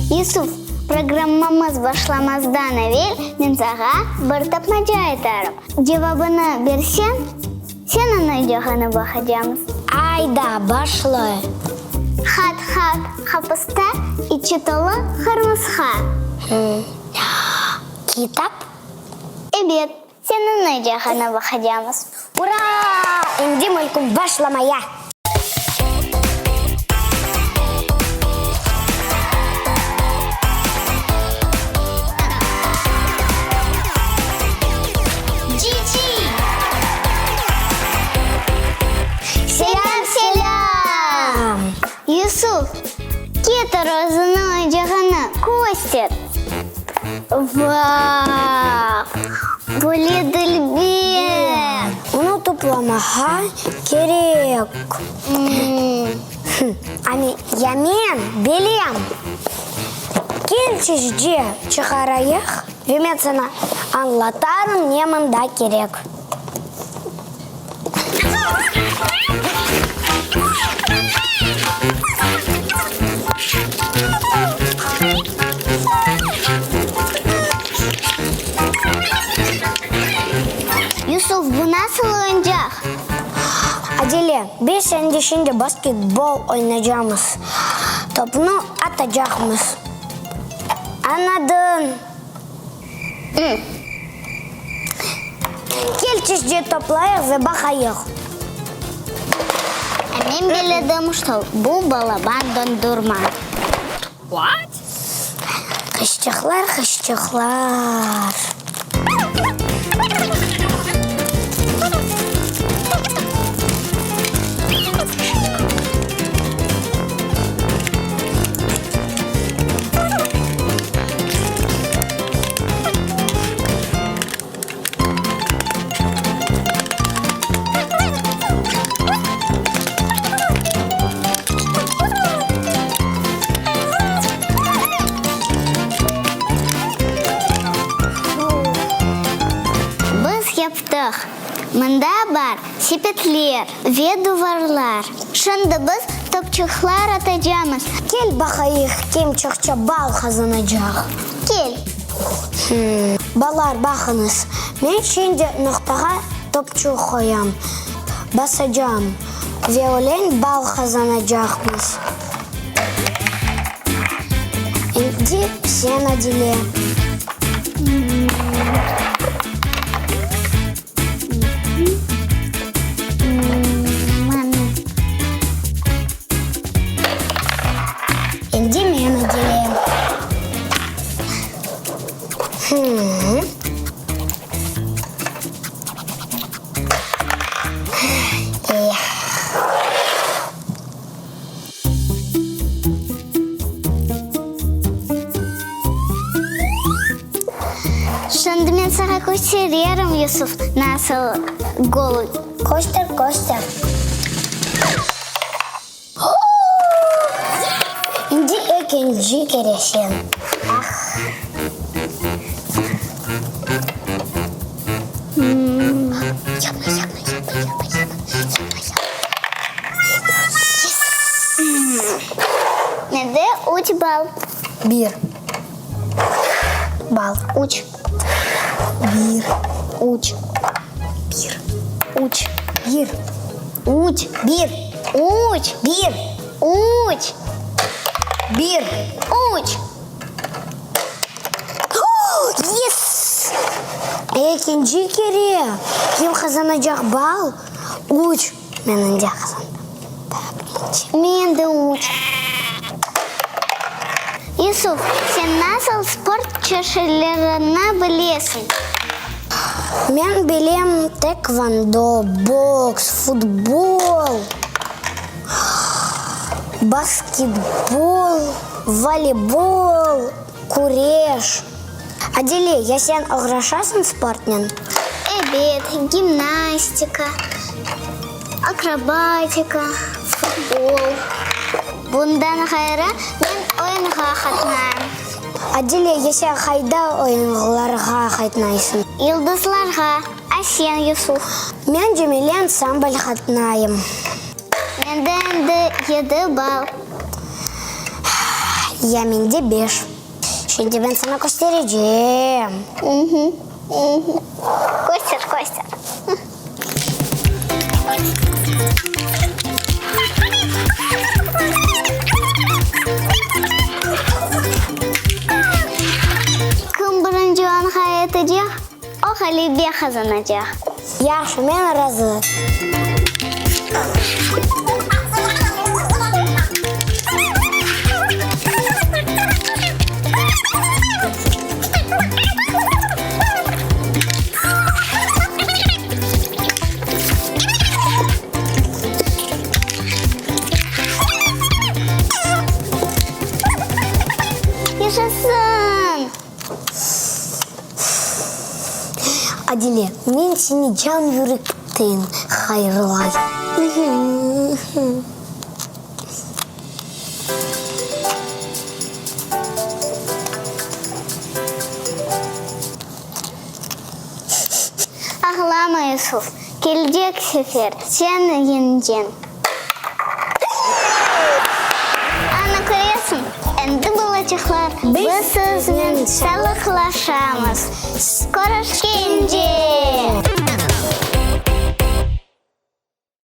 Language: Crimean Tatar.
Yusuf, programmamız başlamazdan evel men saña bir tapmaca aytarım. Cevabını berseñ, seniñ oyuncağını baqacamız. Ayda, başla. Hat-hat, qapısta içi tolu qırmısqa. Kitap? Ebet, seniñ oyuncağını baqacamız. Ura! Endi mülküm başlamaya! Selâm, selâm! Yusuf, ketir özüniñ oyuncağını, köster! Vah, böyle dülber! Onı toplamağa kerek. Amma ya men bilem. Kel tezce çıqarayıq ve men saña añlatarım ne mında kerek. Yusuf, bu nasıl oyuncaq? Adile, biz endi şimdi basketbol oynaycamız. Topnı atacaqmız. Añladıñ? Kel tezce toplayıq ve baqayıq. A men beledim, şto bu balaban dondurma. What? Qızçıqlar, qızçıqlar. Biz yaptıq. Mında bar sepetler ve duvarlar. Şimdi biz topçuqlar atacamız. Kel baqayıq, kim çoqça bal qazanacaq. Kel. Balalar, baqıñız, men şimdi noqtağa topçuq qoyam, basacam ve öyle bal qazanacaqmız. Endi sen, Adile. Endi men, Adile. Şimdi men saña köstererim, Yusuf, nasıl gol. Köster, köster. Endi ekinci kere sen. Ah. Yapma, yapma, yapma, yapma, yapma, yapma, yapma. Mende üç bal. Bir. Bal. Üç. Bir. Üç. Bir. Üç. Bir. Üç. Bir. Üç. Bir. Üç. Bir. Üç. Yes! Ekinci kere kim qazanacaq bal? Üç. Men endi qazandım. Birinci. Men de üç. Yusuf, sen nasıl sport çeşitlerini bilesiñ? Men bilem tekvando, boks, futbol, basketbol, voleybol, küreş. Adile, ya sen oğraşasıñ sportnen? Ebet, gimnastika, akrobatika, futbol. Bundan ğayrı, men oyunğa qatnayım. Adile, ya sen qayda oyunlarğa qatnaysıñ? Yıldızlarğa. A sen, Yusuf? Men Cemile ansambl qatnayım. Mende endi yedi bal. Ya mende beş. Şimdi ben saña kösterecem. Köster, köster. Kim birinci oñğa etecek, o ğalebe qazanacaq. Yahşı, men razı. Yaşasın! Adile, men seni can-yürekten hayırlayım. Ağlama, Yusuf, kelecek sefer sen yeñeceñ. Ana, köresiñ, endi balaçıqlar, biz siznen sağlıqlaşamız. Körüşkence!